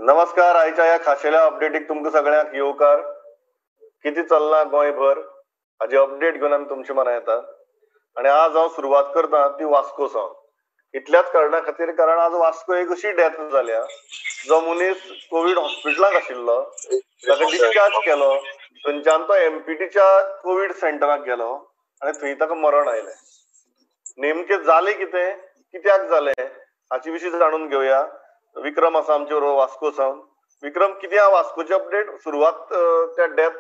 नमस्कार. आयच्या ह्या खाशेल्या अपडेटीक तुमकां सगळ्यांक येवकार. कितें चल्लां गोंयभर हाजी अपडेट घेवन आमी तुमचे मना येता आनी आज हांव सुरवात करता ती वास्को सावन. इतल्याच कारणा खातीर, कारण आज वास्को एक अशी डेथ जाल्या, जो मनीस कोवीड हॉस्पिटलाक आशिल्लो ताका डिस्चार्ज केलो, थंयच्यान तो एमपीटीच्या कोवीड सेंटराक गेलो आनी थंय ताका मरण आयलें. नेमकें जालें कितें, कित्याक जालें हाचे विशीं जाणून घेवया. विक्रम आसा आमचे बरोबर वास्को सावन. विक्रम, कितें आहा वास्कोची अपडेट? सुरवात त्या डेथ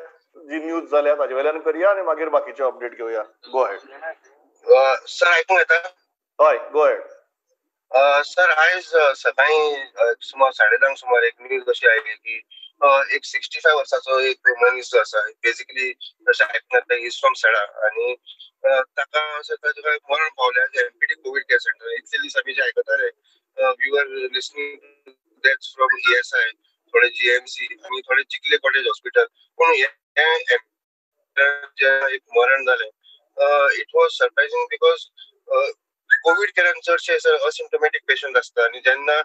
जी न्यूज जाल्या ताजे वयल्यान करया आनी मागीर बाकीचे अपडेट घेवया. Go ahead. Sir आयकूंक येता? हय, गो अहेड. सर, आयज सकाळी सुमार 10:30 सुमार एक न्यूज अशी आयली की एक 65 वर्साचो एक मनीस जो आसा, बेसिकली जशें आयकूंक येता is from सडा, आनी ताका ताका मरण पावलें एमपीटी कोवीड केअर सेंटर. इतले दीस आमी जे आयकताले, we were listening deaths from ESI, थोडे जीएमसी आनी थोडे चिखले कॉटेज हॉस्पिटल. पूण हें जें एक मरण जालें, it was surprising because covid केअरान चडशे सर असिम्टोमॅटीक पेशंट आसता आनी जेन्ना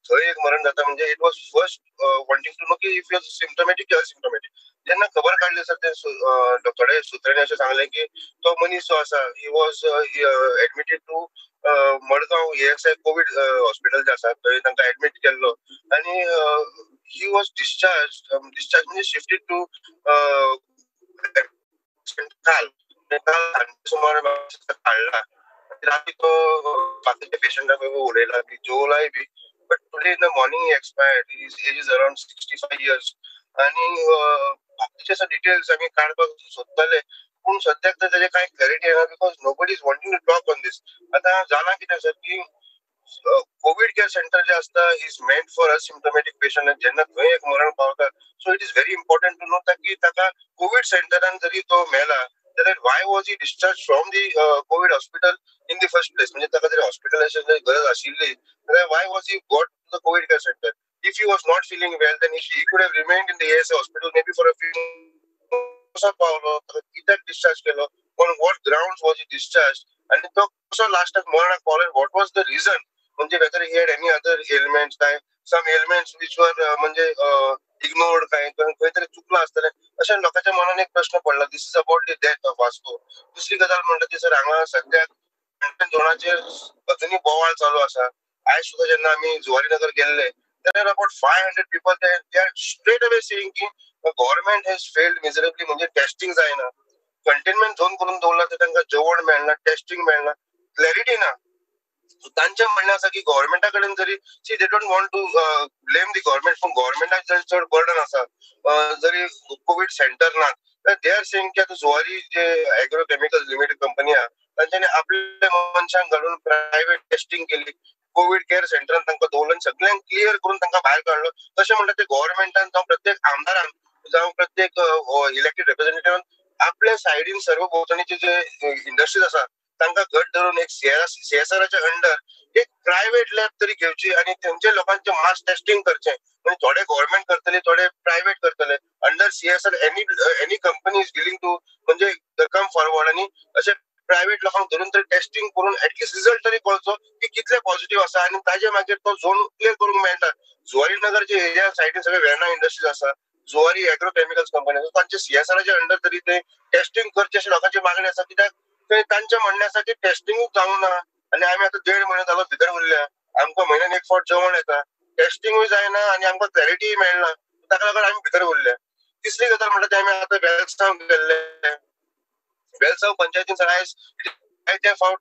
थंय एक मरण जाता म्हणजे it was first wanting to know की if you symptomatic की असिम्टोमॅटीक. जेन्ना खबर काडली सर, ते थोडे सुत्रांनी अशें सांगलें की तो मनीस जो आसा he was admitted to Madgaon ESI covid hospital जे आसा थंय तांकां एडमीट केल्लो आनी he was discharge म्हणजे शिफ्टेड टू काल सुमार काडला. राती तो बाकीच्या पेशंटा उलयला बी, जेवलाय बी, but today in the morning he expired. His age is around 65 years. आनी बाकीचे सर डिटेल्स आमी काडपाक सोदताले, पूण सद्याक तर ताजें कांय क्लॅरिटी येना because nobody is wanting to talk on this. आतां जालां कितें सर की कोवीड केअर सेंटर जे आसता is meant for asymptomatic patient. जेन्ना थंय एक मरण पावता, so it is very important to know की ताका कोवीड सेंटरान जरी तो मेला जाल्यार why was he discharge from the covid hospital in the first place. म्हणजे ताका जरी हॉस्पिटलायझेशनाची गरज आशिल्ली जाल्यार why was he got to the covid care centre? If he was not feeling well then he could have remained in the ASI hospital maybe for a few. कसो पावलो, कित्याक discharge केलो, on what ground was he discharge, आनी तो कसो लास्टाक मरणाक पावलो, what was the reason, म्हणजे whether he had any other ailments, काय सम एलिमेंट्स which वर म्हणजे इग्नोर्ड, काय खंय तरी चुकलां आसतलें अशें लोकांच्या मनान एक प्रश्न पडला. This is about the death of Vasco. दुसरी गजाल म्हणटा ती सर, हांगा सद्याक झोनाचेर अजुनूय बोवाळ चालू आसा. आयज सुद्दां जेन्ना आमी जुवारी नगर गेल्ले जाल्यार about 500 people they are straight away saying की गव्हर्नमेंट हॅज फेल्ड मिजरेबली. म्हणजे टेस्टिंग जायना, कंटेनमेंट झोन करून दवरला तर तांकां जेवण मेळना, टेस्टिंग मेळना, क्लॅरिटी ना. तांचें म्हणणें आसा की गव्हर्नमेंटा कडेन जरी see they don't want to blame the government, पूण गव्हर्नमेंटाक जरी चड बर्डन आसा, जरी कोवीड सेंटर ना, तर they are saying की आतां जुवारी जे एग्रो केमिकल्स लिमिटेड कंपनी आहा तांच्यांनी आपल्या मनशांक घालून प्रायवेट टेस्टिंग केली, कोवीड केअर सेंटरान तांकां दवरलो आनी सगळ्यांक क्लियर करून तांकां भायर काडलो. तशें म्हणटा ते गव्हर्नमेंटान जावं प्रत्येक आमदारान जावं प्रत्येक इलेक्टेड रिप्रेझेंटेटिव्हान आपल्या सायडीन सर्व भोंवतणीचे जे इंडस्ट्रीज आसा तांकां घट धरून एक सीएसआराच्या अंडर एक प्रायवेट लॅब तरी घेवची आनी थंयच्या लोकांचे मास टेस्टिंग करचें. म्हणजे थोडे गव्हर्नमेंट करतले, थोडे प्रायवेट करतले. Under CSR any company is willing to म्हणजे कम फॉरवर्ड आनी अशें प्रायवेट लोकांक धरून तरी टेस्टिंग करून एटलिस्ट रिजल्ट तरी कळचो की कितले पॉझिटिव्ह आसा आनी ताजे मागीर तो झोन क्लियर करूंक मेळटा. जुवारी नगरच्या एरिया सायडीन सगळे वेर्णा इंडस्ट्रीज आसा, जुवारी एग्रो केमिकल्स कंपनी आसा, तांचे सीएसआराच्या अंडर तरी ते टेस्टिंग करचें अशें लोकांची मागणी आसा. कित्याक ते तांचें म्हणणें आसा की टेस्टिंगूच जावंक ना आनी आमी आतां 1.5 म्हयनो जालो भितर उरल्या, आमकां म्हयन्यान एक फावट जेवण येता, टेस्टिंगूय जायना आनी आमकां क्लॅरिटीय मेळना, ताका लागून आमी भितर उरल्या. तिसरी गजाल म्हणटा ती आमी आतां वेलसांव गेल्ले, वेलसांव पंचायतीन सर आयज जायते फावट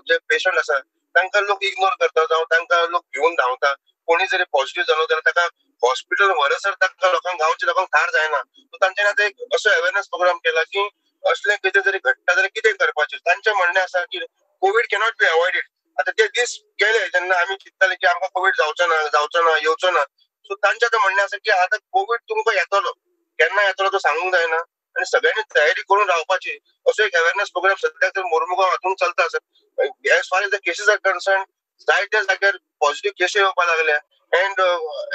जे पेशंट आसा तांकां लोक इग्नोर करता जावं तांकां लोक घेवन धांवता. कोणी जरी पॉझिटिव्ह जालो जाल्यार ताका हॉस्पिटल व्हरसर तांकां लोकांक गांवच्या लोकांक थार जायना. सो तांच्यांनी आतां एक असो अवेरनस प्रोग्राम केला की असलें कितें जरी घडटा जाल्यार कितें करपाचें. तांचें म्हणणें आसा की कोवीड कॅनॉट बी अवॉयडेड. आतां ते दीस गेले जेन्ना आमी चिंतताले की आमकां कोवीड जावचो ना, जावचो ना, येवचो ना. सो तांचें आतां म्हणणें आसा की आतां कोवीड तुमकां येतलो, केन्ना येतलो तो सांगूंक जायना आनी सगळ्यांनी तयारी करून रावपाची असो एक अवेरनस प्रोग्राम सद्याक तर मोर्मुगांव हातून चलता sir. As far as the cases are concern, जायत्या जाग्यार पॉझिटिव्ह केसी येवपाक लागल्या and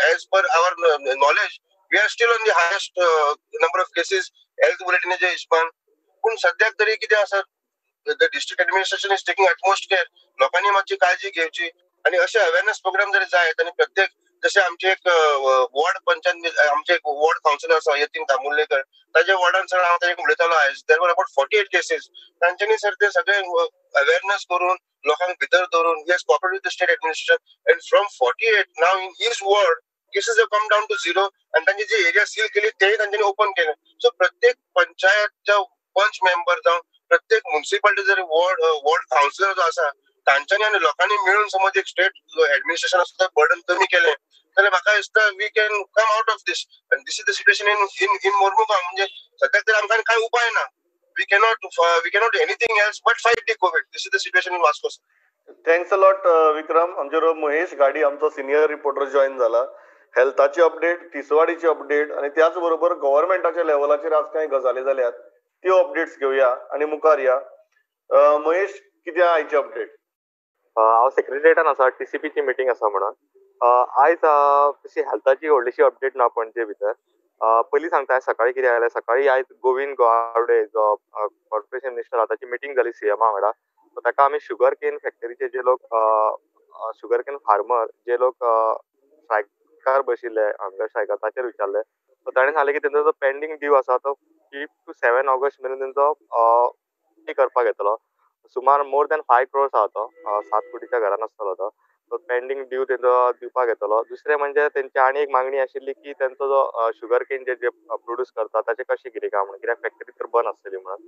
as per our knowledge we are still on the highest number of cases health बुलेटिनाच्या हिशोबान. पूण सद्याक तरी कितें आसा, the district administration is taking utmost care. लोकांनी मातशी काळजी घेवची आनी अशे अवेरनस प्रोग्राम जरी जायत आनी प्रत्येक जशें आमचे एक वॉर्ड पंचायत, आमचे एक वॉर्ड कावन्सिलर आसा यतीन दामुल्लेकर, ताज्या वॉर्डान सर हांव ताजे उलयतालो आयज, there were about 48 cases. तांच्यांनी सर ते सगळे अवेरनेस करून लोकांक भितर धरून he has cooperate with the state administration and from 48 now in his ward cases have come down to 0 आनी तांची जी एरिया सील केली तेय तांच्यांनी ओपन केले. सो प्रत्येक पंचायतच्या पंच मेंबर जावं प्रत्येक म्युनिसिपालिटी जरी वॉर्ड कावन्सिलर जो आसा तांच्यांनी आनी लोकांनी मेळून समज एक स्टेट एडमिनिस्ट्रेशन आसा तें बर्डन कमी केलें जाल्यार म्हाका दिसता we can come out of this. आनी this is the situation in in Mormugao. म्हणजे सद्याक तरी आमकां कांय उपाय ना. We cannot do anything else but fight the COVID. This is the situation in Vasco. Thanks a lot Vikram. आमचे बरोबर महेश घाडी आमचो सिनियर रिपोर्टर जॉईन झाला. हेल्थाची अपडेट, तिसवाडीची अपडेट आणि त्याच बरोबर गव्हर्नमेंटाच्या लेवलाचेर आज कांय गजाली जाल्यात त्यो अपडेट्स घेवया आणि मुखार या. महेश, कितें आयची अपडेट? हांव सेक्रेटरिएटान आसा, टीसीपीची मिटींग आसा म्हणून. आयज तशी हेल्थाची व्हडलीशी अपडेट ना पणजे भितर. पयलीं सांगता सकाळी कितें आयलें. सकाळी आयज गोविंद गावडे जो कॉर्पोरेशन मिनिस्टर आसा ताची मिटींग जाली सीएमा वांगडा. सो ताका आमी शुगर केन फॅक्टरीचे जे लोक, शुगर केन फार्मर जे लोक स्ट्रायकार बशिल्ले, हंगर स्ट्रायकार, ताचेर विचारले. सो ताणें सांगलें की तेंचो जो पेंडींग ड्यू आसा तो 5 to 7 August मेरेन तेंचो पे करपाक येतलो. सुमार मोर दॅन 5 crores आसा तो, 7 कोटीच्या घरान आसतलो तो. सो पेंडींग ड्यू तेंचो दिवपाक येतलो. दुसरें म्हणजे तेंची आनी एक मागणी आशिल्ली की तेंचो जो शुगर केन जे प्रोड्यूस करता ताचें कशें कितें काय म्हणून, कित्याक फॅक्टरी तर बंद आसतली म्हणून.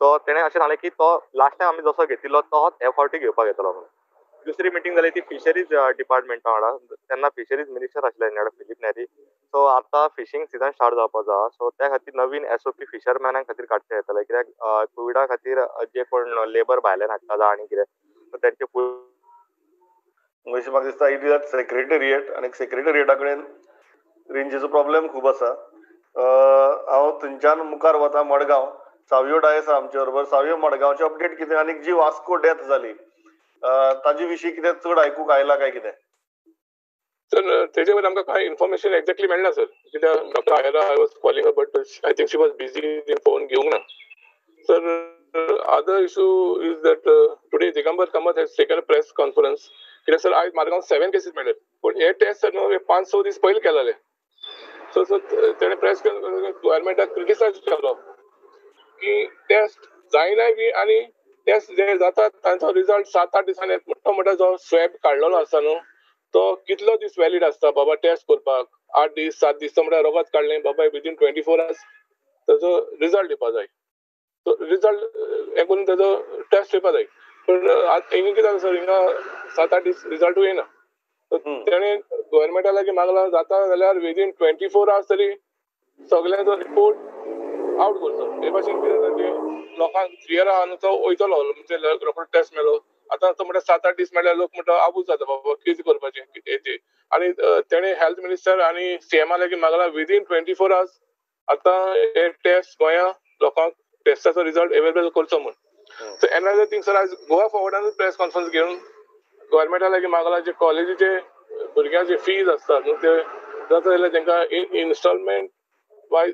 सो तेणें अशें सांगलें की तो लास्ट टायम आमी जसो घेतिल्लो तोच एफआरटी घेवपाक येतलो म्हणून. दुसरी मिटींग जाली ती फिशरीज डिपार्टमेंटा वांगडा. तेन्ना फिशरीज मिनिस्टर आशिल्ले तेंच्या वांगडा फिलीप नेरी. सो आतां फिशींग सिजन स्टार्ट जावपाचो आसा. सो त्या खातीर नवीन एसओपी फिशरमॅना खातीर काडचे येतले, कित्याक कोविडा खातीर जे कोण लेबर भायल्यान हाडटा जावं आनी कितें, सो तेंचे अशें म्हाका दिसता it is at secretariat आनी सेक्रेटेरिएटा कडेन रेंजीचो प्रॉब्लेम खूब आसा. हांव थंयच्यान मुखार वता मडगांव. सावियो डायस आसा आमचे बरोबर. सावियो, मडगांवची अपडेट कितें आनी जी वास्को डेथ जाली ताजे विशीं कितें चड आयकूंक आयलां काय कितें? सर तेजे वयर आमकां कांय इन्फॉर्मेशन एक्झॅक्टली मेळना सर, कित्याक doctor Ayra I was calling but I think she was busy, phone घेवंक ना sir. Other issue is that today Digambar Kamat has taken a press conference. कित्याक सर आयज मारगांव 7 केसीस मेळ्ळे, पूण हे टेस्ट सर न्हू 5-6 दीस पयलीं केलेले. सो सर तेणें प्रेस गव्हर्मेंटाक क्रिटिसायज केलो की टेस्ट जायनाय बी आनी टेस्ट जे जातात तांचो रिजल्ट 7-8 दिसांनी येता. तो म्हणटा जो स्वॅब काडलेलो आसा न्हू तो कितलो दीस वॅलीड आसता बाबा टेस्ट करपाक, 8 दीस 7 दीस. तो म्हणटा रगत काडलें बाबा विदीन 24 आवर्स ताजो रिजल्ट येवपा जाय. सो रिजल्ट हें करून ताजो टेस्ट येवपा जाय. पूण हिंगा कितें जाता सर, हिंगा 7-8 दीस रिजल्टूय येना. तेणें गव्हर्मेंटा लागीं मागलां जाता जाल्यार विदीन 24 आवर्स तरी सगळ्यांचो रिपोर्ट आवट करचो. हे भाशेन कितें जाता की लोकांक फियर आहा न्हू तो वयतलो, म्हणजे रोखडो टेस्ट मेळ्ळो. आतां तो म्हणटा 7-8 दीस मेळ्ळ्यार लोक म्हणटा आबूज जाता बाबा कितें करपाचें हें. आनी तेणें हेल्थ मिनिस्टर आनी सीएमा लागीं मागलां विदीन 24 आवर्स आतां हे टेस्ट गोंया लोकांक टेस्टाचो रिजल्ट एवेलेबल करचो म्हूण. सो एनदर थींग सर, आयज गोवा फॉरवर्डान प्रेस कॉन्फरन्स घेवन गव्हर्मेंटा लागीं मागलां जे कॉलेजीचे भुरग्यांचे फीज आसता न्हू ते जाता जाल्यार तांकां इन्स्टॉलमेंट वायज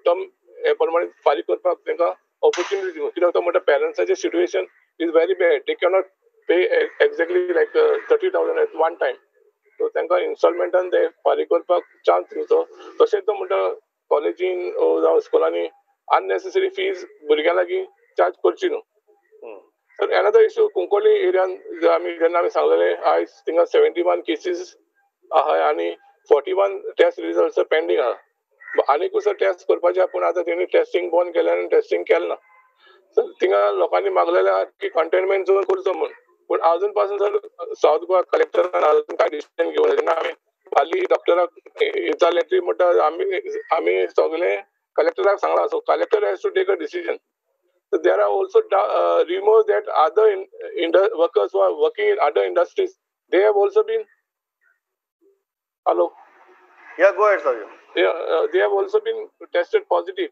टर्म हे प्रमाणे फारीक करपाक तांकां ऑपॉर्च्युनिटी दिवं. कित्याक तो म्हणटा पेरंट्साचें situation is very bad, they cannot pay exactly like 30,000 at one time. So तांकां इन्स्टॉलमेंटान ते फारीक करपाक चान्स दिवचो. तशेंच तो म्हणटा कॉलेजीन जावं स्कुलांनी अननेसेसरी फीज भुरग्यां लागीं चार्ज करची न्हू. सर एनदर इशू कुंकळ्ळी एरियान आमी जेन्ना आमी सांगलेलें आयज थिंगा 71 केसीस आहाय आनी 41 टेस्ट रिजल्ट्स पेंडींग आहा. आनीकूय सर टेस्ट करपाचे, पूण आतां तेणी टेस्टींग बंद केलें आनी टेस्टींग केलें ना. सर थिंगा लोकांनी मागलेलें आहा की कंटेनमेंट झोन करचो म्हूण, पूण आजून पासून सर सावथ गोवा कलेक्टरान आजून कांय डिसिजन घेवंक ना. जेन्ना आमी हालीं डॉक्टराक विचारलें ती म्हणटा आमी सगळें कलेक्टराक सांगलां. So collector has to take a decision. So there are also rumors that other workers who are working in other industries, they have also been. Hello. Yeah, go ahead, sir. Yeah, they have also been tested positive.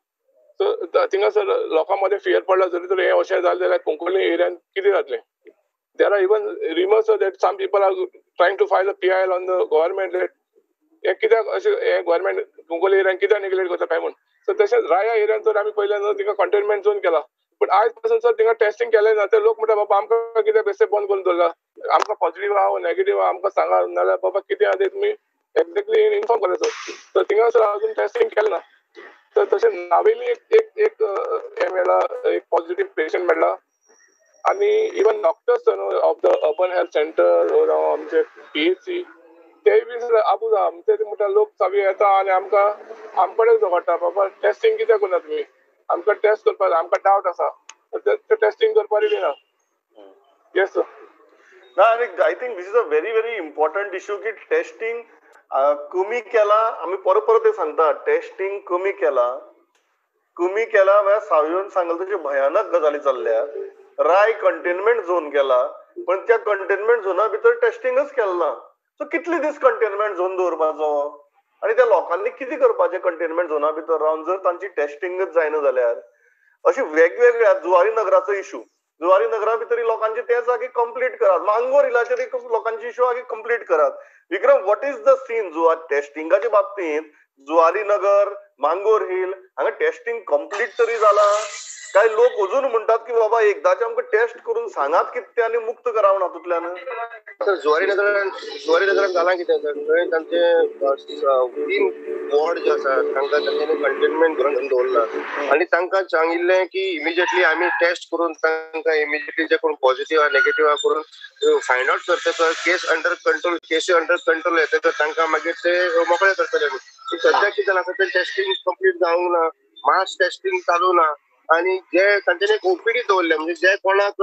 So थिंगा sir लोकां मदें fear पडला जरी तर हें अशें जालें जाल्यार कुंकळ्ळी एरियान कितें जातलें. There are even rumors that some people are trying to file a PIL on the government that हें कित्याक अशें हें गव्हर्मेंट कुंकळ्ळी एरियान कित्याक नेग्लेक्ट करता काय म्हूण. सो तशेंच राया एरियान जर आमी पळयलें न्हू थिंगा कंटेनमेंट झोन केला, पूण आयज पासून सर थिंगा टेस्टींग केलें ना. ते लोक म्हणटा बाबा आमकां कित्याक बेश्टे बंद करून दवरला, आमकां पॉझिटिव्ह आहा नेगेटिव्ह आहा आमकां सांगा, नाजाल्यार बाबा कितें आहा तें तुमी एक्झॅक्टली इन्फॉर्म केलें सर. तर थिंगा सर अजून टेस्टिंग केलें ना. तर तशें नावेली एक एक हें मेळ्ळा, एक पॉझिटिव्ह पेशंट मेळ्ळा. आनी इवन डॉक्टर्स न्हू of the urban health centre or आमचे PHC तेय बी सर आबूज आहा. ते म्हणटा लोक सावी येता आनी आमकां आमकडेन झगडटा, बाबा टेस्टिंग कित्याक करना तुमी, आमकां टेस्ट करपाक आमकां डावट आसा, ते टेस्टिंग करपाक दिना. Yes sir. ना, आनी I think this is a very very important issue की टेस्टिंग कमी केला. आमी परत परत ते सांगता, टेस्टिंग कमी केला, कमी केला म्हळ्यार सावयन सांगल तशी भयानक गजाली चल्ल्या. राय कंटेनमेंट झोन केला, पण त्या कंटेनमेंट झोना भितर टेस्टिंगच केलें ना. सो कितले दीस कंटेनमेंट झोन दवरपाचो आनी त्या लोकांनी कितें करपाचें कंटेनमेंट झोना भितर रावन जर तांची टेस्टिंगच जायना जाल्यार? अशी वेगवेगळ्या जुवारी नगराचो इशू, जुवारी नगरा भितर लोकांचे तेच आहा की कंप्लीट करात, मांगोर हिलाचेर लोकांची इशू आहा की कंप्लीट करात. Vikram, what is the scene जुवा टेस्टिंगाच्या बाबतींत? जुवारी नगर, मांगोर हिल हांगा टेस्टिंग कंप्लीट तरी जाला काय लोक अजून म्हणटात की बाबा एकदाचे आमकां टेस्ट करून सांगात कितें आनी मुक्त करा म्हूण हातूंतल्यान? सर, जुवारी नगरान जालां कितें सर, थंय तांचे 3 वॉर्ड जे आसा तांकां तांच्यांनी कंटेनमेंट करून दवरला आनी तांकां सांगिल्लें की इमिजिएटली आमी टेस्ट करून तांकां इमिजिएटली जे कोण पॉझिटिव्ह आहा नेगेटिव्ह आहा करून फायंड आउट करतकच केस अंडर कंट्रोल, केसी अंडर कंट्रोल येतकच तांकां मागीर ते मोकळे करतले. सद्या कितें जालां ते टेस्टिंग कंप्लीट जावंक ना, मास टेस्टिंग चालू ना आनी जे तांच्यांनी एक ओपीडी दवरले म्हणजे जे कोणाक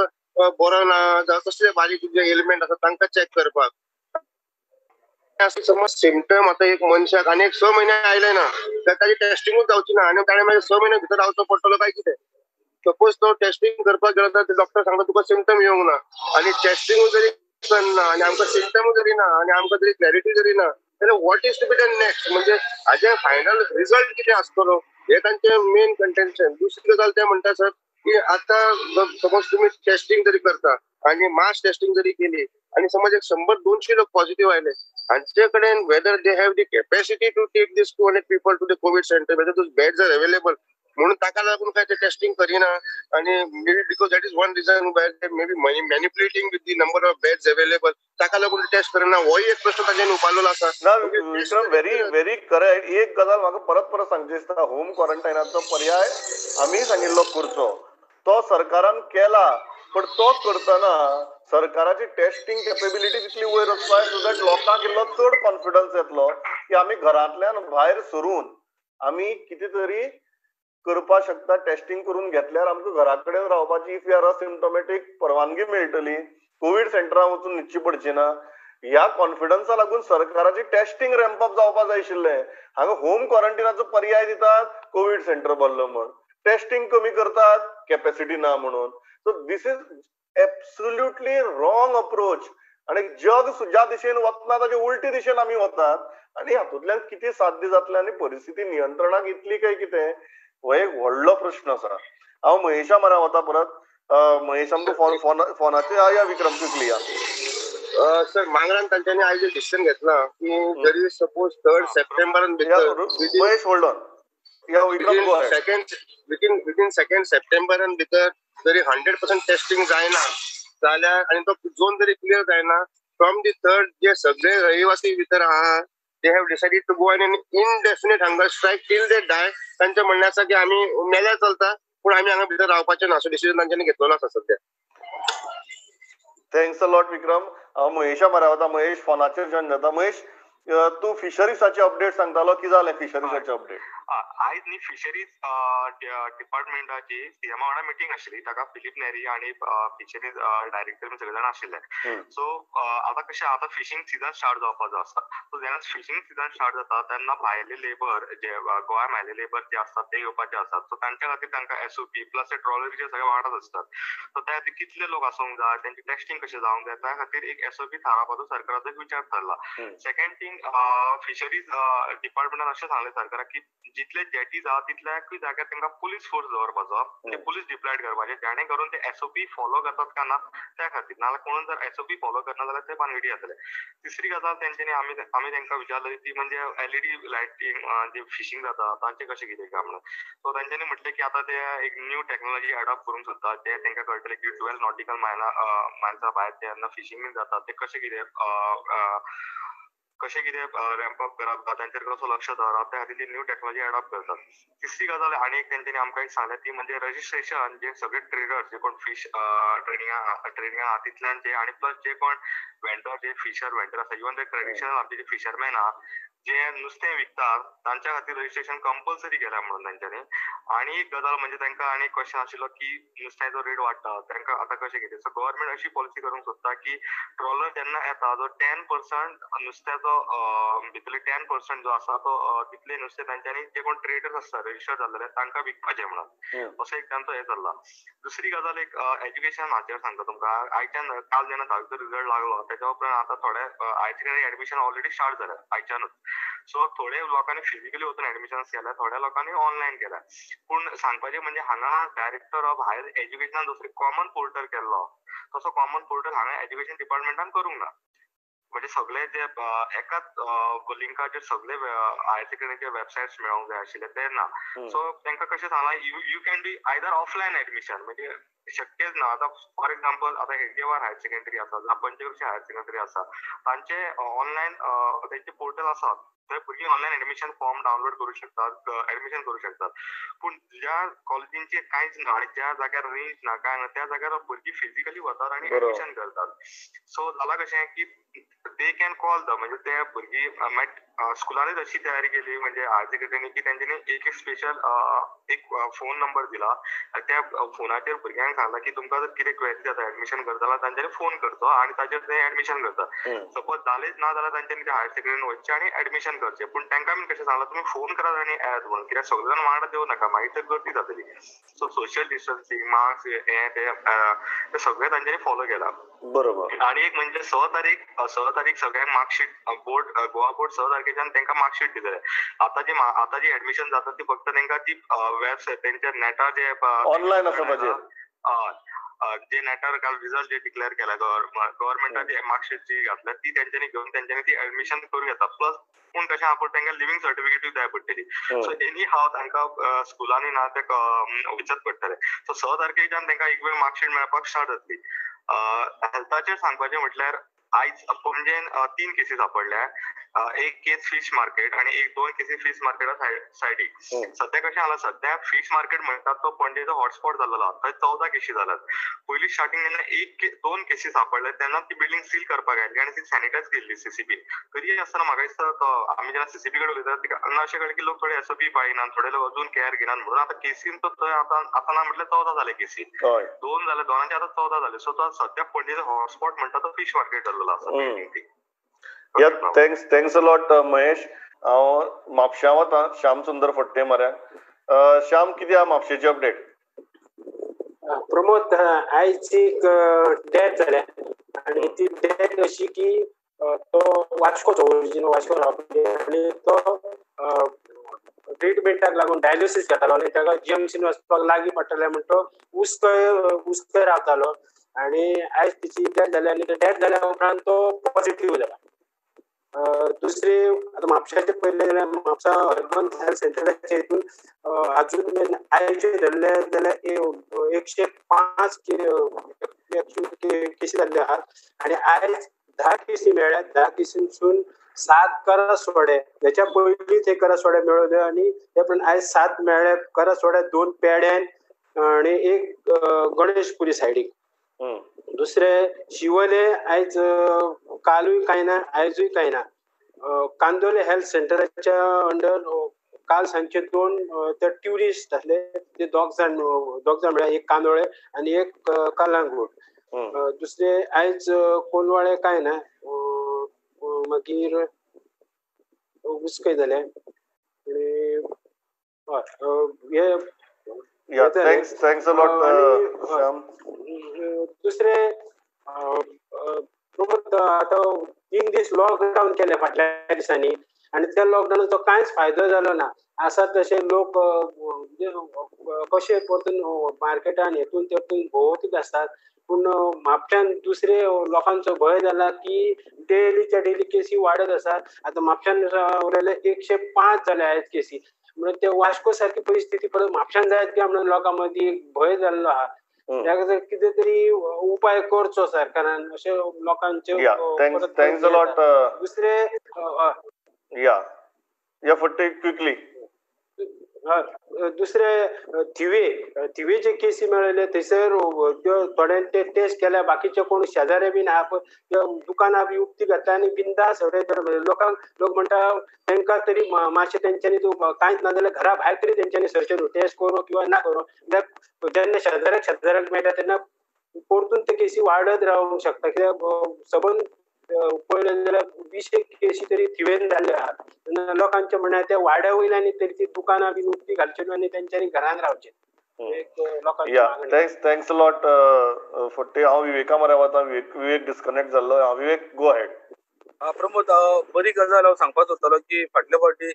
बरो ना जावं कसले बारीक जे एलिमेंट आसा तांकां चॅक करपाक. समज सिमटम आतां एक मनशाक आनी एक 6 म्हयने आयले ना तर ताजी टेस्टिंगूच जावची ना आनी ताणें मागीर 6 म्हयने भितर रावचो पडटलो काय कितें. सपोज तो टेस्टिंग करपाक गेलो तर डॉक्टर सांगता तुका सिमटम येवंक ना आनी टेस्टिंगूय जरी करना आनी आमकां सिमटमूय जरी ना आनी आमकां जरी क्लॅरिटी जरी ना जाल्यार what is to be done next, म्हणजे हाजें फायनल रिजल्ट कितें आसतलो हे तांचें मेन कंटेन्शन. दुसरी गजाल ते म्हणटा सर की आतां सपोज तुमी टेस्टिंग जरी करता आनी मास टेस्टिंग जरी केली आनी समज एक 100-200 लोक पॉझिटिव्ह आयले, हांचे कडेन whether they have the capacity to take this 200 people to the COVID centre, whether those beds are available, म्हणून ताका लागून काय ते टेस्टिंग करिना. आनी may be because that is one reason why may be manipulating with the number of beds available, ताका लागून taste करिना, होय एक प्रश्न तांच्यांनी उबारलेलो आसा. ना विक्रम, व्हेरी व्हेरी करेक्ट. एक गजाल म्हाका परत परत सांगची दिसता, होम क्वॉरंटायनाचो पर्याय आमी सांगिल्लो करचो, तो सरकारान केला, पण तो करतना सरकाराची टेस्टिंग कॅपेबिलिटी तितली वयर वचपाक सो that लोकांक इल्लो चड कॉन्फिडन्स येतलो की आमी घरांतल्यान भायर सरून आमी कितें तरी करपाक शकता. टेस्टिंग करून घेतल्यार आमकां घरा कडेन रावपाची if you are asymptomatic परवानगी मेळटली, कोवीड सेंटरां वचून न्हिदची पडची ना. ह्या कॉन्फिडन्सा लागून सरकाराची टेस्टिंग रॅम्प अप जावपाक जाय आशिल्लें. हांगा होम क्वॉरंटिनाचो पर्याय दितात, कोवीड सेंटर भरलो म्हूण, टेस्टिंग कमी करतात, कॅपेसिटी ना म्हणून. So this is absolutely wrong approach. आनी जग ज्या दिशेन वतना ताचे उलटी दिशेन आमी वतात आनी हातूंतल्यान कितें साध्य जातलें आनी परिस्थिती नियंत्रणाक येतली काय कितें हो एक व्हडलो प्रश्न आसा. हांव महेशा म्हऱ्यान वता परत. महेश आमकां फोनाचेर या विक्रम क्विकली या. सर, मांगरान तांच्यांनी आयज डिसिजन घेतला की जरी सपोज 3 सप्टेंबरान भितर, महेश होल्ड ऑन, या विक्रम गो अहेड. विदिन 2 सप्टेंबरान भितर जरी 100% टेस्टिंग जायना जाल्यार आनी तो झोन जरी क्लियर जायना, फ्रॉम the 3 जे सगळे रहिवासी भितर आहा they have decided to go on an indefinite hunger strike till they die. तांचें म्हणणें आसा की आमी मेल्यार चलता पूण आमी हांगा भितर रावपाचें ना, असो डिसिजन तांच्यांनी घेतलेलो आसा सद्या. Thanks a lot Vikram. हांव महेशा म्हऱ्यान वता. महेश फोनाचेर जॉयन जाता. महेश, तूं फिशरीजाचे अपडेट सांगतालो, कितें जालें फिशरीजाचे अपडेट? आयज न्ही फिशरीज डिपार्टमेंटाची सीएमा वांगडा मिटींग आशिल्ली, ताका फिलीप नेरी आनी फिशरीज डायरेक्टर सगळे जाण आशिल्ले. सो आतां कशें, आतां फिशींग सिजन स्टार्ट जावपाचो आसा. सो जेन्ना फिशींग सिजन स्टार्ट जाता तेन्ना भायले लेबर जे गोंया भायले लेबर जे आसतात ते येवपाचे आसात. सो तांच्या खातीर तांकां एसओपी प्लस ते ट्रॉलरीचे सगळे वांगडाच आसतात. सो त्या खातीर कितले लोक आसूंक जाय, तेंचे टेस्टिंग कशें जावंक जाय, त्या खातीर एक एसओपी थारावपाचो सरकाराचो एक विचार थारला. सेकंड थिंग, फिशरीज डिपार्टमेंटान अशें सांगलें सरकाराक की जितले जेटीज आहा तितल्याकूय जाग्यार तांकां पुलीस फोर्स दवरपाचो, म्हणजे पुलीस डिप्लॉयड करपाचे, जेणे करून ते एसओपी फॉलो करतात काय ना त्या खातीर. नाजाल्यार कोण जर एसओपी फॉलो करना जाल्यार ते भानगडी जातले. तिसरी गजाल तेंच्यांनी आमी तांकां विचारलें ती म्हणजे एलईडी लायटींग जे फिशींग जाता तांचें कशें कितें काय म्हणून. सो तेंच्यांनी म्हटलें की आतां ते एक न्यू टॅक्नोलॉजी एडॉप्ट करूंक सोदतात, ते तांकां कळटलें की 12 नॉटिकल मायल्सा भायर जेन्ना फिशींग जाता ते कशें कितें कशें कितें रॅम्प अप करप, तांचेर कसो लक्ष दवरप, त्या खातीर ती न्यू टॅक्नॉलॉजी एडॉप्ट करतात. तिसरी गजाल आनी एक तेंच्यांनी आमकां एक सांगलें ती म्हणजे रजिस्ट्रेशन, जे सगळे ट्रेडर्स जे कोण फीश ट्रेडिंगा आहा तितल्यान जे आनी प्लस जे कोण वेंडर जे फिशर वेंडर आसा, इवन ते ट्रेडिशनल आमचे जे फिशरमॅन आहा जे नुस्तें विकतात तांच्या खातीर रजिस्ट्रेशन कंपल्सरी केलां म्हणून तेंच्यांनी. आनी एक गजाल म्हणजे तांकां आनी एक क्वेश्चन आशिल्लो की नुस्त्याचो रेट वाडटा तांकां आतां कशें कितें, सो गव्हर्मेंट अशी पॉलिसी करूंक सोदता की ट्रॉलर जेन्ना येता जो 10% नुस्त्याचो भितरले 10% जो आसा तो तितले नुस्तें तांच्यांनी जे कोण ट्रेडर्स आसता रजिस्टर जाल्ले तांकां विकपाचें म्हणून असो एक तांचो हें चल्ला. दुसरी गजाल एक एज्युकेशन हाचेर सांगता तुमकां. आयच्यान काल जेन्ना धावीचो रिजल्ट लागलो तेच्या उपरांत आतां थोडे higher secondary admission already start जालें आयच्यानूच. सो थोडे लोकांनी फिजिकली वचून एडमिशन केल्या, थोड्या लोकांनी ऑनलायन केल्या. पूण सांगपाचें म्हणजे हांगा डायरेक्टर ऑफ हायर एज्युकेशनान जसो कॉमन पोर्टल केल्लो तसो कॉमन पोर्टल हांगा एज्युकेशन डिपार्टमेंटान करूंक ना. म्हणजे सगळे जे एकाच लिंकाचेर सगळे हायर सेकंडरीचे वेबसायट्स मेळोंक जाय आशिल्ले ते ना. सो तांकां कशें सांगलां, you can be either offline admission, म्हणजे शक्यच ना. आतां फॉर एग्जाम्पल आतां हेडगेवार हायर सेकंडरी आसा जावं पंचक्रोशी हायर सेकंडरी आसा, तांचे ऑनलायन तेंचे पोर्टल आसा, थंय भुरगीं ऑनलायन एडमिशन फॉर्म डावनलोड करूं शकतात, एडमिशन करूं शकतात. पूण ज्या कॉलेजींचे कांयच ना आनी ज्या जाग्यार रेंज ना कांय ना त्या जाग्यार भुरगीं फिजिकली वतात आनी एडमिशन करतात. सो जालां कशें की they can call the, म्हणजे ते भुरगीं स्कुलानूच अशी तयारी केली म्हणजे हायर सेकंडरीनी की तेंच्यांनी एक एक स्पेशल एक फोन नंबर दिला, त्या फोनाचेर भुरग्यांक सांगला की तुमकां जर कितें क्वेरी जाता एडमिशन करता जाल्यार तांच्यांनी फोन करचो आनी ताचेर ते एडमिशन करतात. सपोज जालेच ना जाल्यार तांच्यांनी ते हायर सेकंडरीन वचचें आनी एडमिशन करचें. पूण तांकां बी कशें सांगलां तुमी फोन करात आनी येयात म्हणून, कित्याक सगळे जाण वांगडा देवं नाका, मागीर तर गर्दी जातली. सो सोशल डिस्टन्सिंग, मास्क हें तें सगळें तांच्यांनी फॉलो केलां. बरोबर. आनी एक म्हणजे 6 तारीख सगळ्यांक मार्कशीट बोर्ड गोवा बोर्ड 6 तारखेच्यान तांकां मार्कशीट दितले. आतां जी एडमिशन जाता ती फक्त तांकां ती वेबसायट तेंच्या नेटार जे ऑनलायन आसा ताचेर जे नेटार काल रिजल्ट जे डिक्लेअर केला गव्हर्मेंटान जी मार्कशीट जी घातल्या ती तेंच्यांनी घेवन तेंच्यांनी ती एडमिशन करूं येता. प्लस पूण कशें आहा तांकां लिव्हिंग सर्टिफिकेटूय जाय पडटली. सो एनी हाव तांकां स्कुलांनी ना ते वचत पडटलें. सो 6 तारखेच्यान तांकां एक वेळ मार्कशीट मेळपाक स्टार्ट जातली. हेल्थाचेर सांगपाचें म्हटल्यार आयज पणजेन 3 केसी सापडल्या. एक केस फिश मार्केट आणि एक 2 केसी फिश मार्केटा सायडीक. सध्या कशें जाला, सध्या फिश मार्केट म्हणटात तो पणजेचो हॉटस्पॉट जाल्लो आहा, थंय 14 केसी जाल्यात. पयलीं स्टार्टिंग जेन्ना 1-2 केसी सापडले तेन्ना ती बिल्डींग सील करपाक आयली आनी ती सॅनिटायज केल्ली सीसीबी. तरी आसतना म्हाका दिसता तो आमी जेन्ना सीसीबी कडेन उलयतात तेन्ना अशें कळ्ळें की लोक थोडे एसओपी पाळिनात, थोडे लोक अजून केअर घेनात म्हणून आतां केसीन तो थंय आतां ना म्हटल्यार 14 जाले केसी, 2 जाले, 2 आतां 14 जाले. सो तो सध्या पणजेचो हॉटस्पॉट म्हणटा तो फिश मार्केट जाल्लो आसा. या thanks a lot Mahesh. हांव म्हापश्यां वता श्याम सुंदर फडते मऱ्या. श्याम, कितें आहा म्हापशेची अपडेट? प्रमोद, आयज एक डेथ जाल्या आनी ती डेथ अशी की तो वास्कोचो, ओरिजिनल वास्को रावपी आनी तो ट्रिटमेंटाक लागून डायलिसीस घेतालो आनी ताका जीएमसीन वचपाक लागीं पडटलें म्हण तो उस्कय रावतालो आनी आयज तिची डेथ जाली आनी डेथ जाल्या उपरांत तो पॉझिटिव्ह जाला. दुसरी आतां म्हापशाचे पयलें जाल्यार म्हापसा अर्बन हेल्थ सेंटराचे हितून आजून मेरेन आयचे धरले जाल्यार 105 केसी जाल्ल्यो आहात आनी आयज 10 केसी मेळ्ळ्यात. 10 केसींसून 7 करासवाडे, हेच्या पयलीं ते करासवाडे मेळ्ळ्यो आनी ते पण आयज 7 मेळ्ळे. करासवाड्या 2 पेड्यान आनी 1 गणेशपुरी सायडीक. दुसरे शिवोले आयज कालूय कांय ना, आयजूय कांय ना. कांदोले हेल्थ सेंटराच्या अंडर काल सांजचे 2 ते ट्युरिस्ट आसले ते दोग जाण म्हळ्यार एक कांदोळे आनी एक कलांगूट. दुसरे आयज कोलवाळे कांय ना. मागीर उसकय जाले आनी हे. Thanks a lot Shyam. दुसरे प्रमोद, आतां 3 दीस लॉकडावन केले फाटल्या दिसांनी आनी त्या लॉकडावनाचो कांयच फायदो जालो ना. आसा तशे लोक कशे परतून मार्केटान हेतून तेतून भोंवतच आसतात. पूण म्हापश्यान दुसरे लोकांचो भंय जाला की डेलीच्या डेली केसी वाडत आसात. आतां म्हापश्यान उरयले 105 जाले आयज केसी, म्हणून ते वास्को सारकी परिस्थिती परत म्हापश्यान जायत काय म्हणून लोकां मदीं एक भंय जाल्लो आहा. ह्या कितें तरी उपाय करचो सरकारान अशें लोकांचे. Thanks a lot. दुसरे या या फट्टे क्विकली. दुसरे थिवे थिवेचे केसी मेळ्ळे थंयसर थोड्यांनी ते टेस्ट केल्या, बाकीचे कोण शेजारे बीन आहा पळय दुकानां बी उक्ती घातल्या आनी बिंदास लोकांक. लोक म्हणटा तांकां तरी मातशें तेंच्यांनी कांयच ना जाल्यार घरा भायर तरी तेंच्यांनी सरचें न्हू, टेस्ट करूं किंवा ना करूं. जेन्ना शेजाऱ्याक शेजाऱ्याक मेळटा तेन्ना परतून ते केसी वाडत रावंक शकता. कित्याक सबंद पळयलें जाल्यार 20 केसी तरी थिवेन जाल्ले आहात. तेन्ना लोकांचें म्हणणें त्या वाड्या वयल्यान तरी ती दुकानां बीन उक्ती घालची न्हू आनी तेंच्यांनी घरान रावचें. Thanks thanks a lot Phadte. हांव विवेका मरे वता, विवेक डिस्कनेक्ट जाल्लो. हांव विवेक, गो अहेड. प्रमोद, बरी गजाल हांव सांगपाक सोदतालो की फाटल्या फावटी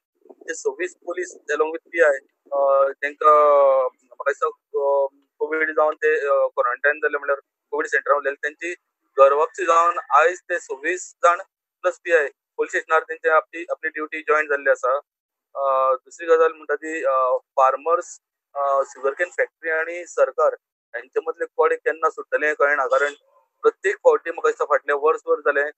जे 26 police along with PI तांकां म्हाका दिसता कोवीड जावन ते क्वॉरंटायन जाले, म्हणल्यार कोवीड सेंटरान उरलेले, तेंची घरवापसी जावन आयज ते 26 जाण प्लस PI police स्टेशनार तेंचे आपली आपली ड्युटी जॉईन जाल्ली आसा. दुसरी गजाल म्हणटा ती फार्मर्स, शुगरकेन फॅक्टरी आनी सरकार हेंचे मदले कोडे केन्ना सुट्टले हें कळना, कारण प्रत्येक फावटी म्हाका दिसता फाटल्या वर्सभर जालें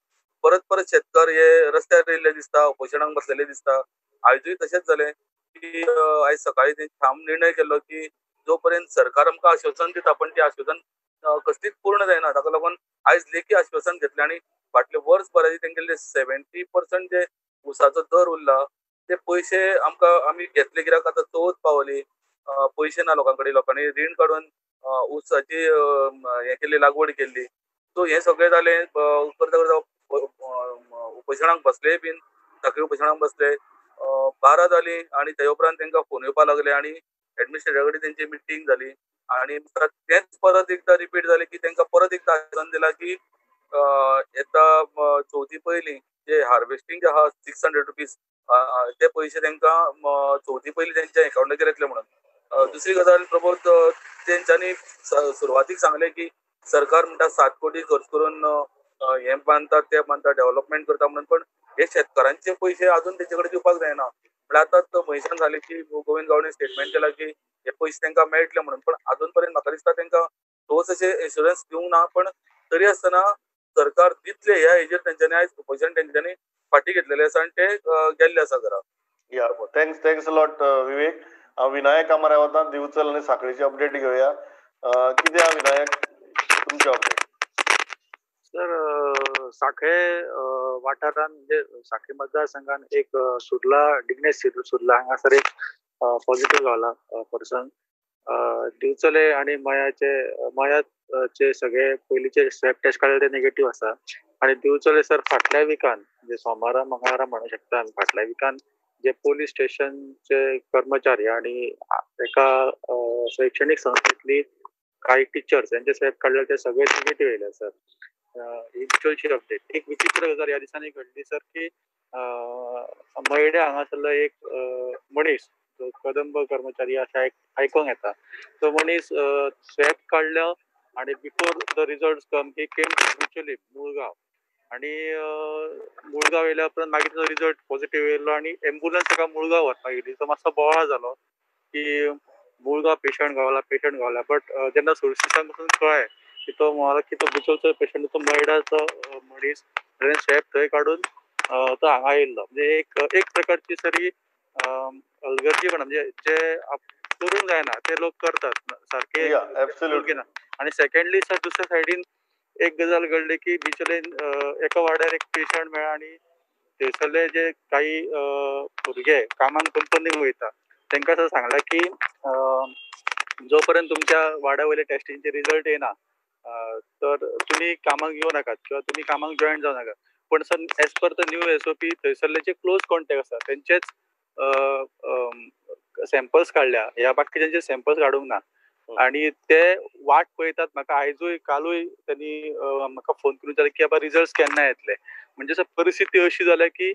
परत परत शेतकार हे रस्त्यार येयल्ले दिसता, उपोशणाक बसलेले दिसता. आयजूय तशेंच जालें की आयज सकाळी तेंणी ठाम निर्णय केल्लो की जो पर्यंत सरकार आमकां आश्वासन दिता पण ते आश्वासन कसलीच पूर्ण जायना, ताका लागून आयज लेखी आश्वासन घेतलें आनी फाटले वर्सभराचे तेंगेले 70% जे ऊसाचो दर उरला ते पयशे आमकां आमी घेतले, कित्याक आतां चवथ पावली, पयशे ना लोकां कडेन, लोकांनी रीण काडून ऊसाची हें केल्ली, लागवड केल्ली. सो हें सगळें जालें करता करता उपोशणाक बसले बीन, साखळी उपोशणाक बसले, 12 जाली आनी तेजे उपरांत तांकां फोन येवपाक लागले आनी एडमिनिस्ट्रेटरा कडेन तेंची मिटींग जाली आनी तेंच परत एकदां रिपीट जालें की तांकां परत एकदां आश्वासन दिलां की येता चवथी पयलीं जे हार्वेस्टींग जे आहा 600 रुपीज ते पयशे तांकां चवथी पयलीं तेंच्या एकावंटाचेर येतले म्हणून. दुसरी गजाल प्रमोद, तेंच्यांनी सुरवातीक सांगलें की सरकार म्हणटा 7 कोटी खर्च करून हें बांदता तें बांदता डेव्हलपमेंट करता म्हणून, पण हे शेतकारांचे पयशे अजून तेंचे कडेन दिवपाक जायना. म्हणल्यार आतां महेशान सांगलें की गोविंद गावडे स्टेटमेंट केला की हे पयशे तांकां मेळटले म्हणून, पण अजून पर्यंत म्हाका दिसता तांकां ठोस अशें एश्युरन्स दिवंक ना. पण तरी आसतना सरकार दितले ह्या हेजेर तेंच्यांनी आयज उपोशण तेंच्यांनी फाटी घेतलेले आसा आनी ते गेल्ले आसा घरा. या thanks thanks a lot Vivek. हांव विनायक कामार वता, दिवचल आनी साखळीची अपडेट घेवया. कितें आहा विनायक तुमचे अपडेट? सर, साखळे वाठारान म्हणजे साखळे मतदारसंघान एक सुर्ला, डिग्नेश सुर्ला हांगासर एक पॉझिटिव्ह गावला पर्सन. दिवचले आणि मयाचे मयाचे सगळे पयलीचे स्वॅब टेस्ट काडले ते नेगेटीव आसा. आणि दिवचले सर फाटल्या विकान म्हणजे सोमारा मंगळारा म्हणू शकता आमी, फाटल्या विकान जे पोलीस स्टेशनचे कर्मचारी आणि एका शैक्षणिक संस्थेतली काही टिचर्स यांचे स्वॅब काडले ते सगळे निगेटीव येयले सर. ही दिवचलची अपडेट. एक विचित्र गजाल ह्या दिसांनी घडली सर की मयड्या हांगासरलो एक मनीस जो कदंब कर्मचारी अशें आयकोंक येता, तो मनीस स्वॅब काडलो आणि before the result come he came to Bicholim Mulgaon, आणि मुळगांव येयल्या उपरांत मागीर ताचो रिजल्ट पॉझिटिव्ह येयलो आणि एम्बुलन्स ताका मुळगांव व्हरपाक गेली. तो मातसो बोवाळ जालो की मुळगांव पेशंट गावला, पेशंट गावला. बट जेन्ना सोर्सिसांक पसून कळ्ळें की तो म्हणलो की तो बिचोलचो पेशंट, तो मयडाचो मनीस, ताणें स्वॅब थंय काडून तो हांगा येयल्लो. म्हणजे एक एक प्रकारची सरी अलगर्जीपणा, म्हणजे जे करूंक जायना ते लोक करतात सारके. एब्सोल्युटली. आणि सेकंडली सर दुसऱ्या सायडीन एक गजाल घडली की बिचोलेन एका वाड्यार एक पेशंट मेळ्ळा आनी थंयसरले जे काही भुरगे कामाक कंपनीक वयता तांकां सर सांगलां की जो पर्यंत तुमच्या वाड्या वयले टेस्टींचे रिजल्ट येना तर तुमी कामाक येवं नाकात किंवा तुमी कामाक जॉयन जावं नाकात. पण sir as per the new SOP थंयसरले जे क्लोज कॉन्टेक्ट आसा तेंचेच सॅम्पल्स काडल्या, ह्या बाकीच्यांचे सॅम्पल्स काडूंक ना. आणि ते वाट पळयतात. म्हाका आयजूय कालूय त्यांनी म्हाका फोन करून विचारलें की बाबा रिजल्ट केन्ना येतले. म्हणजे सर परिस्थिती अशी जाल्या की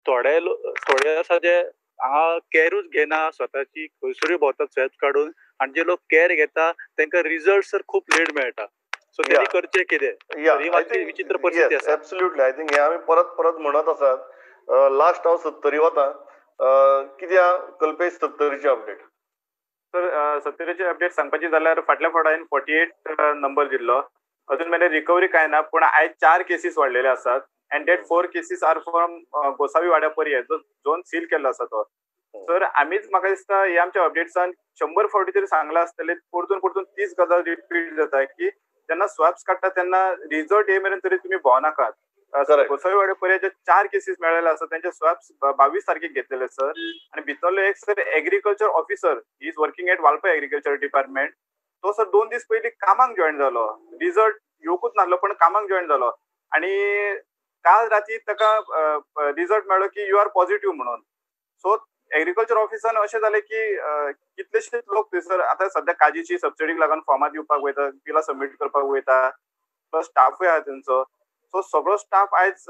थोडे थोडे आसा जे हांगा कॅरूच घेना स्वताची, खंयसरूय भोंवतात स्वॅब काडून, आनी जे लोक कॅर घेता तांकां रिजल्ट सर खूब लेट मेळटा. सो तेणी करचें कितें? ही मातशी विचित्र परिस्थिती आसा. एब्सोल्युटली. I think हें आमी परत परत म्हणत आसात. लास्ट हांव सत्तरी वता. कितें कल्पेश सत्तरीची अपडेट? सर, सत्तरीचे अपडेट सांगपाची जाल्यार फाटल्या फावट हांवें 48 नंबर दिल्लो. अजून मेरेन रिकवरी कांय ना, पूण आयज 4 केसीस वाडलेले आसात and that 4 cases are from Gosavi Wada Parye, जो झोन सील केल्लो आसा तो. सर, आमीच म्हाका दिसता हे आमच्या अपडेट्सान 100 फावटी तरी सांगलां आसतलें, परतून परतून तीच गजाल रिपीट जाता की जेन्ना स्वॅप्स काडटा तेन्ना रिजल्ट ये मेरेन तरी तुमी भोंवनाकात. गोसावी वाड्या पर्याचे 4 केसीस मेळ्ळेले आसा, तेंचे स्वॅप्स 22 तारखेक घेतलेले सर. आनी भितरलो एक sir agriculture officer, he is working at Valpoi agriculture department, तो सर 2 दीस पयलीं कामाक जॉयन जालो, रिजल्ट येवकूच नासलो पण कामाक जॉयन जालो आनी काल राती ताका रिजल्ट मेळ्ळो की you are positive म्हणून. सो एग्रीकल्चर ऑफिसान अशें जालें की कितलेशेच लोक थंयसर आतां सद्या काजीची सबसिडीक लागून फॉर्मां दिवपाक वयता, बिलां सबमीट करपाक वयता, प्लस स्टाफूय आहा तेंचो. सो सगळो स्टाफ आयज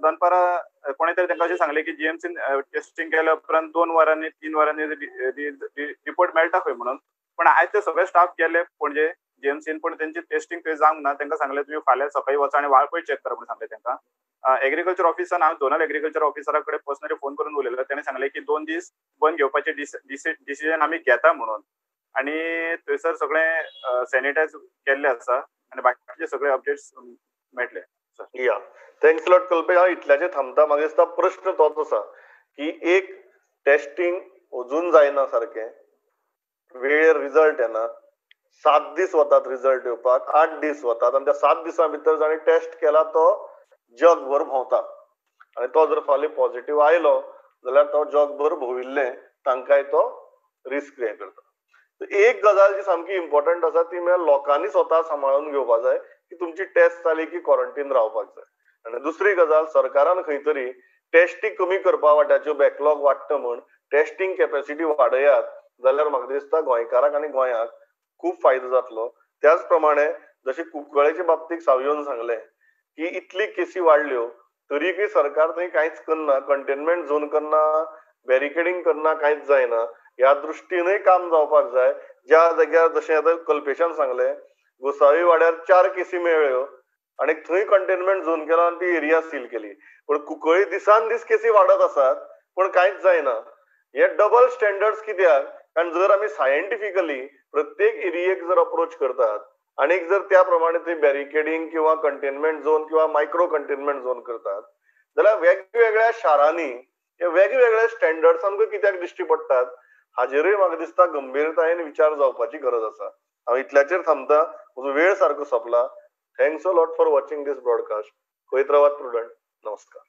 दनपारां कोणे तरी तांकां अशें सांगलें की जीएमसीन टेस्टिंग केल्या उपरांत 2 वरांनी 3 वरांनी रिपोर्ट मेळटा खंय म्हणून. पण आयज ते सगळे स्टाफ गेले पणजे जीएमसीन, पण तेंची टेस्टिंग थंय जावंक ना. तांकां सांगलें तुमी फाल्यां सकाळीं वचा आनी वाळपय चॅक करा म्हणून सांगलें तांकां. एग्रीकल्चर ऑफिसान हांव झोनल एग्रीकल्चर ऑफिसरा कडेन पर्सनली फोन करून उलयलो, तेणें सांगलें की 2 दीस बंद घेवपाचें डिसिजन आमी घेता म्हणून. आनी थंयसर सगळें सॅनिटायज केल्लें आसा आनी बाकीचे सगळे अपडेट्स मेळटले सर. या, thanks lot Kalpesh. हांव इतल्याचेर थांबता. म्हाका दिसता प्रश्न तोच आसा की एक टेस्टिंग अजून जायना सारकें, वेळेर रिजल्ट येना, 7 दीस वतात रिजल्ट येवपाक, 8 दीस वतात आनी त्या 7 दिसां भितर जाणें टेस्ट केला तो जगभर भोंवता आनी तो जर फाल्यां पॉझिटिव्ह आयलो जाल्यार तो जगभर भोंविल्ले तांकांय तो रिस्क हें करता. एक गजाल जी सामकी इम्पॉर्टंट आसा ती म्हळ्यार लोकांनी स्वता सांबाळून घेवपा जाय की तुमची टेस्ट जाली की क्वॉरंटीन रावपाक जाय. आनी दुसरी गजाल, सरकारान खंय तरी टेस्टी कमी करपा वाट्याच्यो बॅकलॉग वाडटा म्हूण टेस्टिंग कॅपॅसिटी वाडयात जाल्यार म्हाका दिसता गोंयकारांक आनी गोंयाक खूब फायदो जातलो. त्याच प्रमाणे जशें कुंकळेच्या बाबतींत सावयोन सांगलें की इतली केसी वाडल्यो तरीकय सरकार थंय कांयच करना, कंटेनमेंट झोन करना, बॅरिकेडिंग करना, कांयच जायना. ह्या दृश्टीनय काम जावपाक जाय. ज्या जाग्यार जशें आतां कल्पेशान सांगलें गोसावी वाड्यार 4 केसी मेळ्ळ्यो आनी थंय कंटेनमेंट झोन केला आनी ती एरिया सील केली, पूण कुंकळी दिसान दीस केसी वाडत आसात पूण कांयच जायना. हे डबल स्टँडर्ड्स कित्याक? कारण जर आमी सायंटिफिकली प्रत्येक एरियेक जर अप्रोच करतात आनी जर त्या प्रमाणे थंय बॅरिकेडिंग किंवा कंटेनमेंट झोन किंवा मायक्रो कंटेनमेंट झोन करतात जाल्यार वेगवेगळ्या शारांनी हे वेगवेगळे स्टँडर्ड्स आमकां कित्याक दिश्टी पडटात हाजेरूय म्हाका दिसता गंभीरतायेन विचार जावपाची गरज आसा. हांव इतल्याचेर थांबता, म्हजो वेळ सारको सोंपला. Thanks a lot for watching this broadcast. खंयत रावात प्रुडंट. नमस्कार.